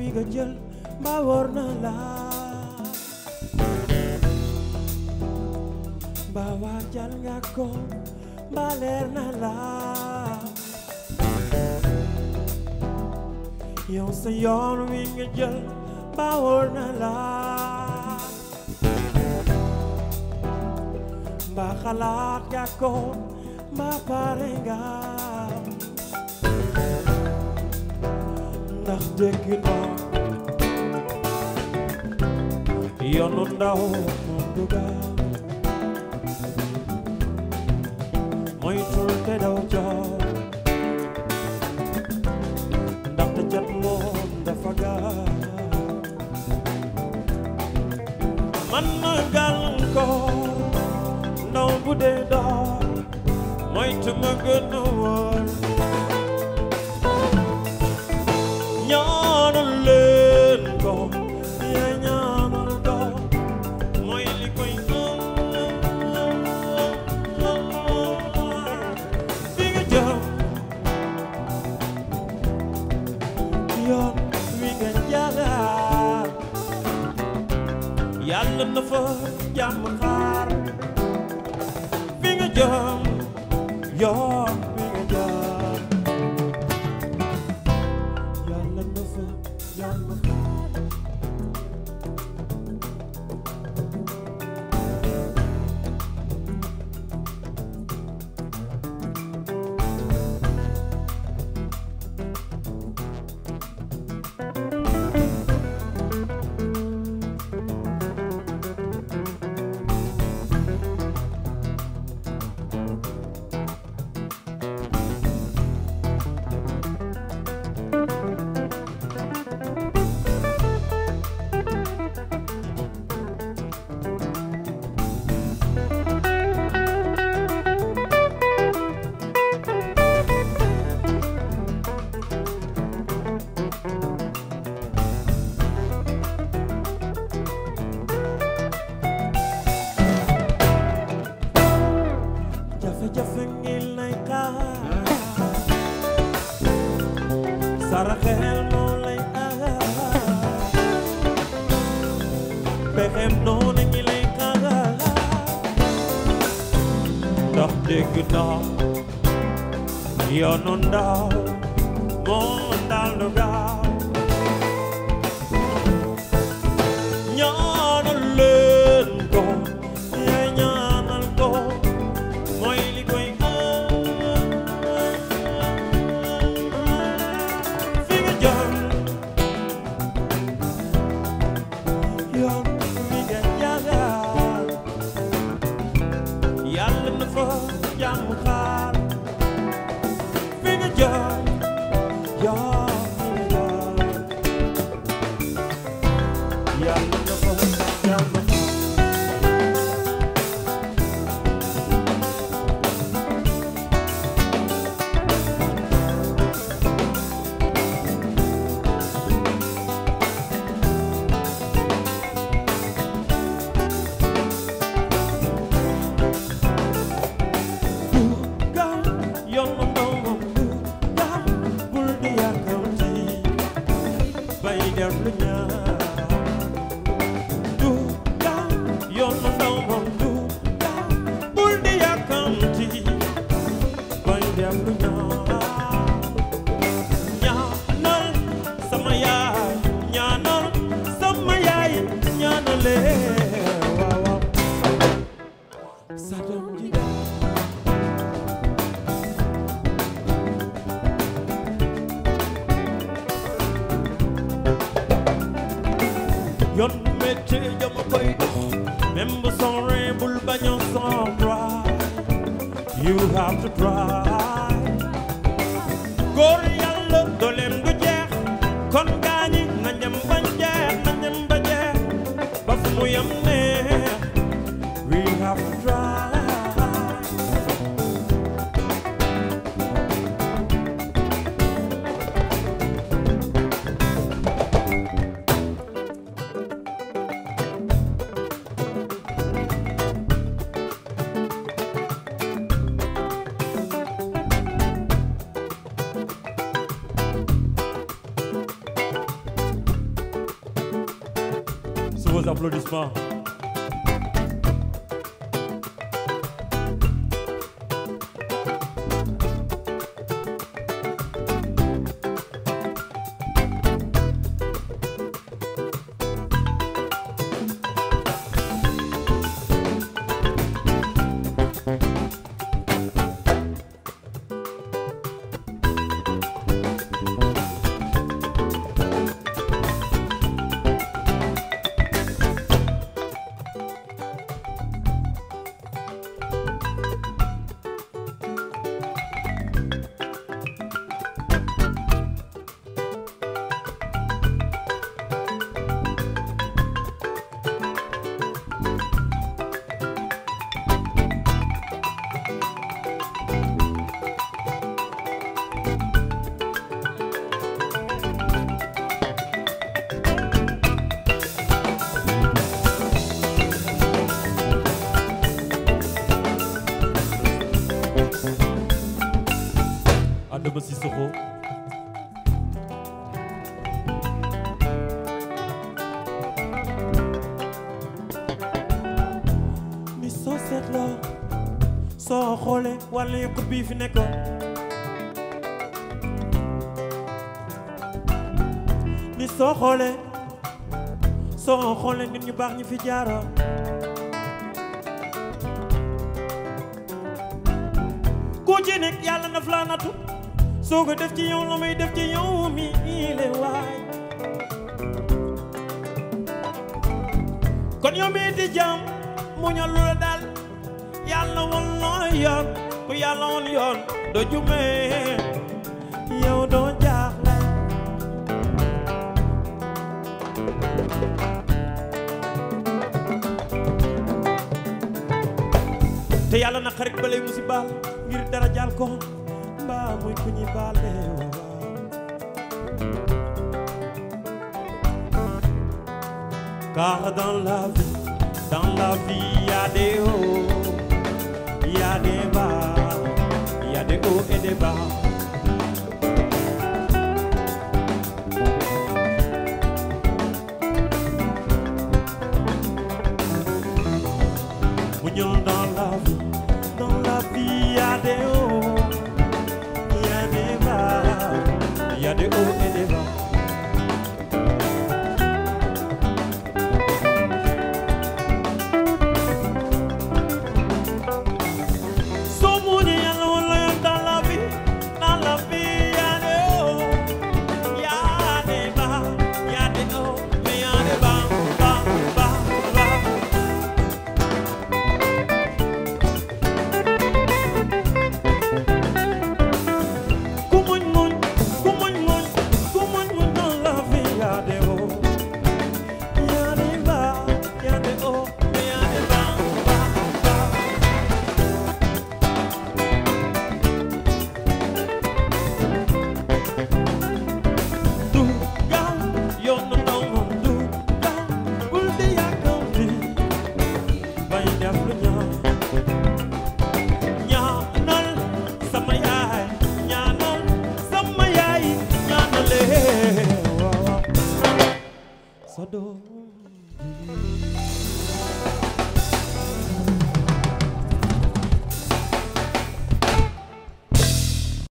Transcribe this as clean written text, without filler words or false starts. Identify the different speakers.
Speaker 1: bi nga jël mbaa wóor na la mbaa waajal nga ko mbaa leer na la yow sa yoon wi nga jël mbaa wóor na la mbaa xalaat nga ko mbaa pare nga ndax dégg naa yoonu ndaw moom du gaaw moytul te daw joow ndaxte jot moom dafa gaaw man na gàllankoor ndaw bu dee door moytu ma gën a wóor ñaanal leen ko yaa ñaanal ko mooy li koy fi nga jëm yoon wi nga jaar yàlla na fa jàmm xaar fi nga jëm yoon wi nga jaar yàlla na fa jàmm xaar jafe-jafe ngi lay xaar saraxel moo lay aar pexem noonu ngi lay xaar ndax dégg naa yoonu ndaw moo dal du gaaw ñaanal leen ko yaay ñaanal ko mooy li koy fi nga jëm yoon wi nga jaar yàlla na fa jàmm xaar fi nga jëm yoon wi nga jaar yàlla na fa jàmm xaar yoon métti jama koy dox même bu sonree bul bañ a sonra you have to try góor yàlla dooleem du jeex kon gaañi na ñam ba jeex na ñam ba jeex ba fu mu yam neex we have to try vos applaudissements. Adama Sissoko mi soo seetloo soo xoolee wàllu yokk bii fi nekkoon mi soo xoolee nit ñu baax ñi fi jaaroo ku ci nekk yàlla na fa la nattu soo ko def ci yow la may def ci yow mi ile waay kon yow mi di jàmm mu ñal lu la daal yàlla woon loo yoon ku yàlla woon yoon doo jumee yow doo jaaxle te yàlla na xarit ba lay musibaal ngir dara jaal ko mbaa muy ku ñuy baale car dans la vie y a des hauts y a des bas y a des hauts et des bas mu ñëw dans la vie y a des hauts y a des bas y a des hauts et des bas Sado